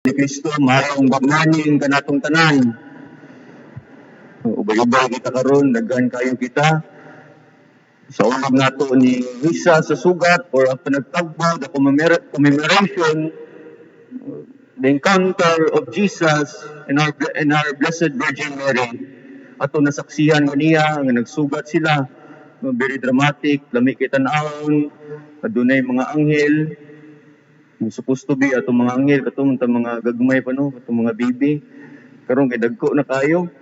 Ni Kristo, maayong good morning kanatong tanan. Ubay-ubay kita karon, daghan kayo kita. Sa unang nato ni misa sa sugat or ang panagtagbo, the commemoration, the encounter of Jesus and our Blessed Virgin Mary. Ato nasaksihan niya nga nagsugat sila. Very dramatic, lami kay tan-awon, adunay mga anghel, supposed to be atong mga anghel katong ta mga gagmay pa, no, katong mga baby. Karon kay dagko na kayo.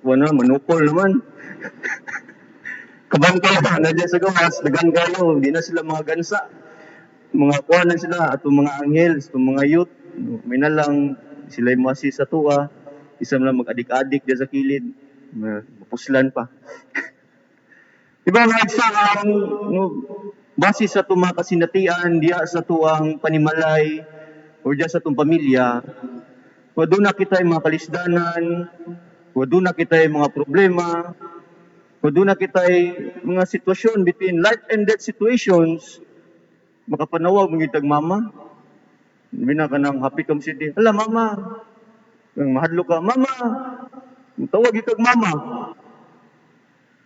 Wala manukol naman. Kabantay na diyan sa gawas, daghan kayo, di na sila mga gansa. Mga kuha na sila atong mga anghel, atong mga youth, may na lang sila mo sa tuwa, isa lang mag-adik-adik diyan sa kilid, mapuslan pa. Diba mga ang, no, base sa itong mga kasinatian, diya sa tuang panimalay, o diya sa itong pamilya, wado na kita mga kalisdanan, wado na kita mga problema, wado na kita mga sitwasyon between life and death situations, makapanawag mga mama. Hindi na ka nang happy kam city. "Hala, mama." Nang mahadlok ka, "Mama." Tawag itag mama.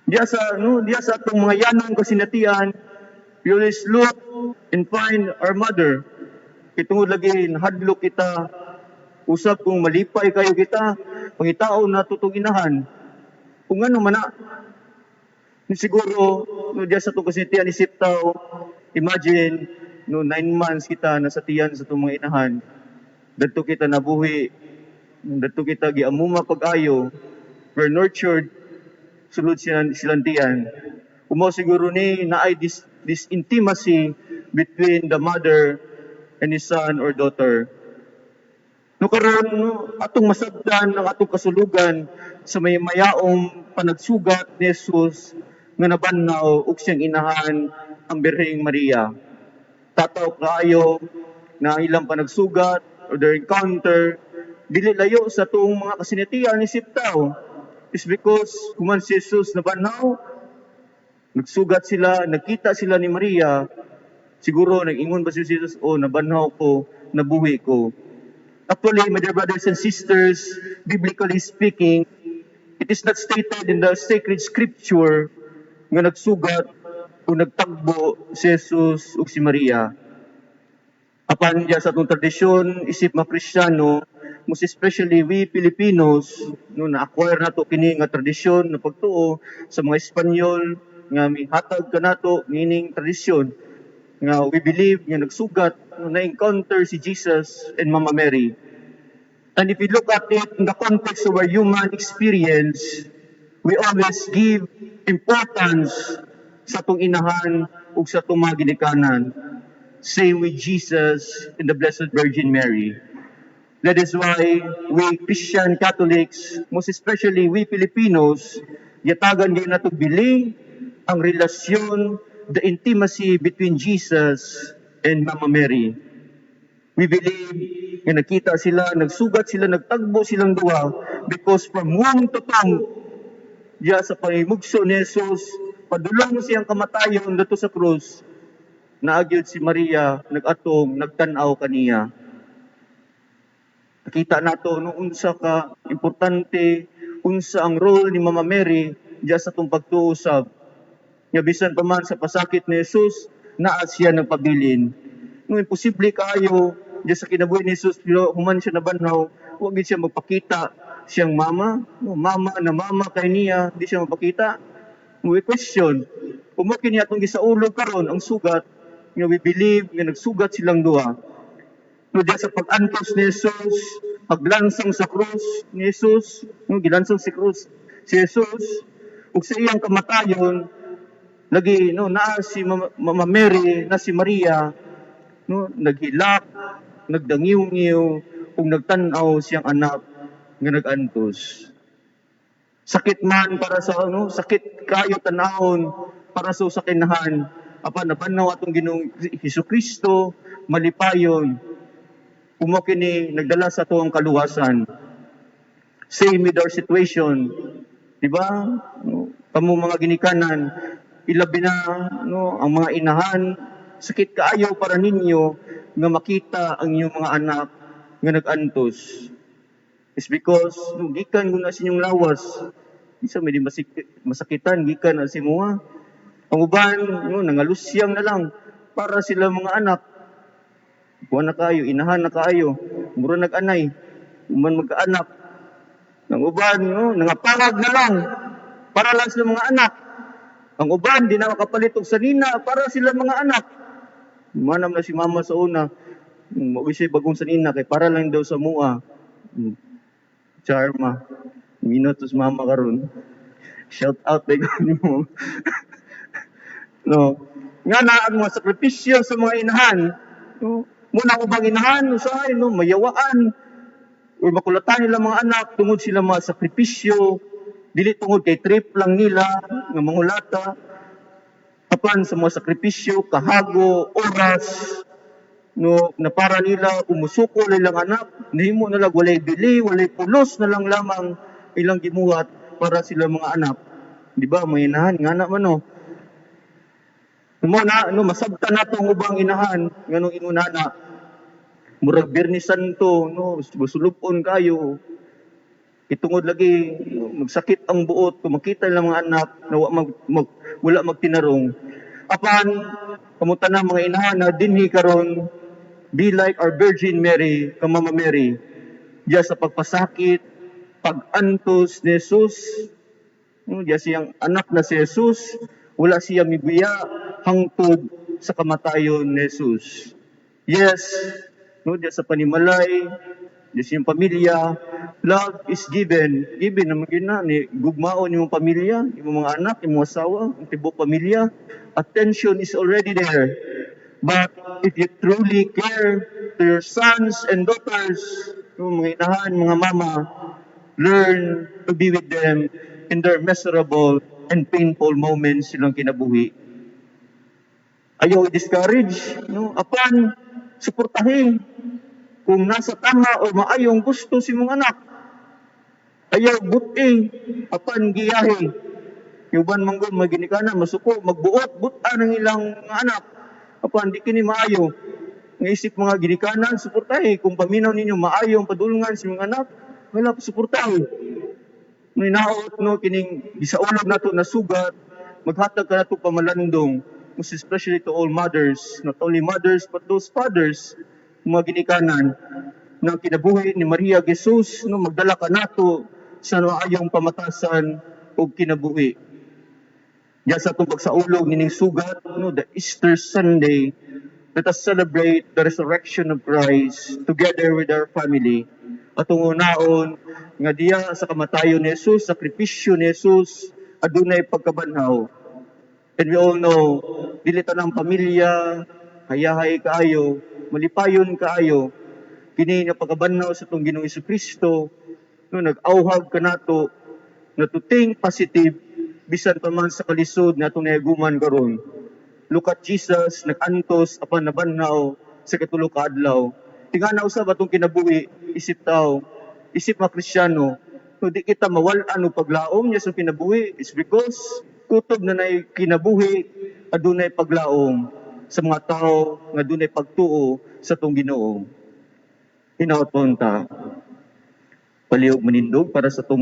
Diya sa, no, diya sa atong mga yanong kasinatian, we always look and find our mother. Kitungod lagi nahadlok kita, usab kung malipay kayo kita, pangitaon na tutong inahan. Kung ano man na, siguro, no, diya sa atong kasinatian isip tao, imagine, no, 9 months kita nasa tiyan sa atong mga inahan. Dadto kita nabuhi, dadto kita giamuma pag-ayo, we're nurtured sulod silang tiyan. Umo siguro ni naay this intimacy between the mother and his son or daughter. No, karon, no, atong masabtan ang atong kasulugan sa may mayaong panagsugat ni Jesus nga nabanhaw ug siyang inahan ang Birheng Maria. Tataw kaayo na ang ilang panagsugat or their encounter dili layo sa tuong mga kasinatian isip tao is because human si Jesus nabanhaw, nagsugat sila, nagkita sila ni Maria, siguro nag-ingon ba si Jesus, "Oh, nabanhaw ko, nabuhi ko." Actually, my dear brothers and sisters, biblically speaking, it is not stated in the sacred scripture nga nagsugat o nagtagbo si Jesus ug si Maria. Apan diya sa atong tradisyon, isip mga Kristiyano, most especially we Filipinos, no, na-acquire nato kini nga tradisyon na pagtuo sa mga Espanyol nga mihatag kanato niining tradisyon nga we believe nga nagsugat, no, na-encounter si Jesus and Mama Mary. And if you look at it in the context of our human experience, we always give importance sa atong inahan ug sa atong mga ginikanan. Same with Jesus and the Blessed Virgin Mary. That is why we Christian Catholics, most especially we Filipinos, yatagan din nato bili ang relasyon, the intimacy between Jesus and Mama Mary. We believe nga nakita sila, nagsugat sila, nagtagbo silang duha because from womb to tomb, diya sa pangimugso ni Jesus, padulong siyang kamatayon dito sa krus, naagyod si Maria, nag-atong, nagtan-aw kaniya. Nakita nato, no, unsa ka importante, unsa ang role ni Mama Mary diya sa atong pagtuo usab. Nga bisan pa man sa pasakit ni Jesus, naa siya nagpabilin. No, imposible kaayo diya sa kinabuhi ni Jesus, pero human siya nabanhaw, wa gid siya magpakita siyang mama, no, mama na mama kay niya, di siya magpakita. We question, kung mo kini atong gisaulog karon ang sugat, nga we believe nga nagsugat silang duha. No, diya sa pag-antos ni Jesus, paglansang sa krus ni Jesus, no, gilansang si krus si Jesus, ug sa iyang kamatayon, lagi, no, naa si Mama Mary, na si Maria, no, naghilak, nagdangiw-ngiw ug nagtan-aw siyang anak nga nag-antos. Sakit man para sa ano, sakit kayo tanawon para sa usa ka inahan. Apan nabanhaw atong Ginoong Hesukristo, malipayon. Umo kini nagdala sa atuang kaluwasan. Same with our situation. Di ba? No, kamo mga ginikanan, ilabi na, no, ang mga inahan, sakit kaayo para ninyo nga makita ang inyong mga anak. nga nag-antos. It's because no, gikan guna sa inyong lawas. Isa may di masakitan gikan na sa imuha. Ang uban, no, nangalusyang na lang para sila mga anak. Kuha na kayo, inahan na kaayo. Mura nag-anay, uman magkaanak. Ang uban, no, nangapangag na lang para lang sila mga anak. Ang uban, di na makapalit og sanina para sila mga anak. Manam na si mama sa una. Mao siya bagong sanina kay para lang daw sa mua. Charma. Minutos mama karon. Shout out kay mo. No. Nga na ang mga sakripisyo sa mga inahan. No? Muna ubang inahan usahay, no, mayawaan or makulatan nila mga anak tungod sila mga sakripisyo, dili tungod kay trip lang nila nga mangulata, apan sa mga sakripisyo, kahago, oras, no, na para nila umusuko nilang anak, nahimo na lang walay bili, walay pulos na lang lamang ilang gimuhat para sila mga anak. Di ba, mga inahan, nga na man, no. Mo na, no, masabtan nato ang ubang inahan nganong inunana. Murag Biyernes Santo, no, sulupon kayo. Itungod lagi magsakit ang buot kung makita lang mga anak na wala magtinarong. Apan kamuta na mga inahan na dinhi karon, be like our Virgin Mary, ka Mama Mary, diya sa pagpasakit, pag-antos ni Jesus, no, diya siyang anak na si Jesus, wala siya mibuya hangtod sa kamatayon ni Jesus. Yes, no, diya sa panimalay, diya sa iyong pamilya, love is given. Given naman gyud na ni gugmaon imong pamilya, imong mga anak, imong asawa, ang tibuok pamilya. Attention is already there. But if you truly care to your sons and daughters, no, mga inahan, mga mama, learn to be with them in their miserable and painful moments silang kinabuhi. Ayaw i-discourage, no? Apan, suportahin kung nasa tama o maayong gusto si mong anak. Ayaw buti, apan giyahe. Yung uban man gud maginikanan, masuko, magbuot, butan ang ilang mga anak. Apan di kini maayo. Nga isip mga ginikanan, suportahe. Kung paminaw ninyo maayo ang padulngan sa mga anak, wala pa, suportahe. May naot, no, kining gisaulog nato na sugat, maghatag ka nato pamalandong, most especially to all mothers, not only mothers but those fathers, mga ginikanan, na kinabuhi ni Maria Jesus, no, magdala ka nato sa maayong pamatasan ug kinabuhi. Diya sa atong pagsaulog nining sugat, no, the Easter Sunday, let us celebrate the resurrection of Christ together with our family. Atong unaon nga diya sa kamatayon ni Jesus, sakripisyo ni Jesus, adunay pagkabanhaw. And we all know, dili tanang pamilya, hayahay kaayo, malipayon kaayo, kini nga pagkabanhaw sa atong Ginoong Kristo, no, nag-auhag kanato na to think positive bisan pa man sa kalisod na atong nahiaguman karon. Look at Jesus, nag-antos apan nabanhaw sa katulo ka adlaw. Tingana usab atong kinabuhi isip tao, isip mga Kristiyano, kung di kita mawal-an og paglaom niya sa kinabuhi is because kutob na nay kinabuhi, adunay paglaom sa mga tao nga dunay pagtuo sa atong Ginoo. Hinaot ta palihog manindog para sa atong